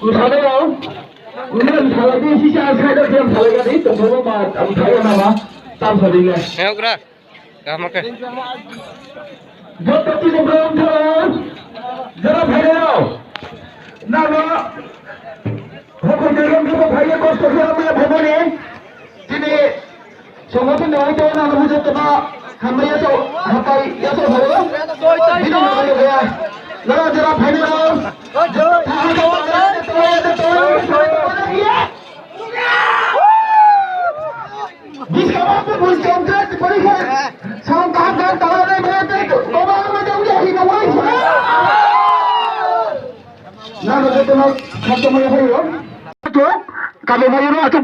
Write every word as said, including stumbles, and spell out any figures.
Salai rao, nini salai di, sisa side o khe salai di, tongthok ma, ang thai ya nama, tam sa di le. Heugra, kaham khe. Joto tini brouh tharo, jora phainai rao. Nano, hokol kairam khe bo phai ye kosto khe ama phaimani. Tini Songothin ni uto nang bujo toma hambai ya to, hambai ya to hao. Bini hambai ya. Nara jera phainai rao. Biskaba pe bui chomtre ti pori khe. Sang kaham kaham tala nai maya te toma ma jang ya hi na wai. Nang joto no khato maya hai yo. To kabo maya no ato.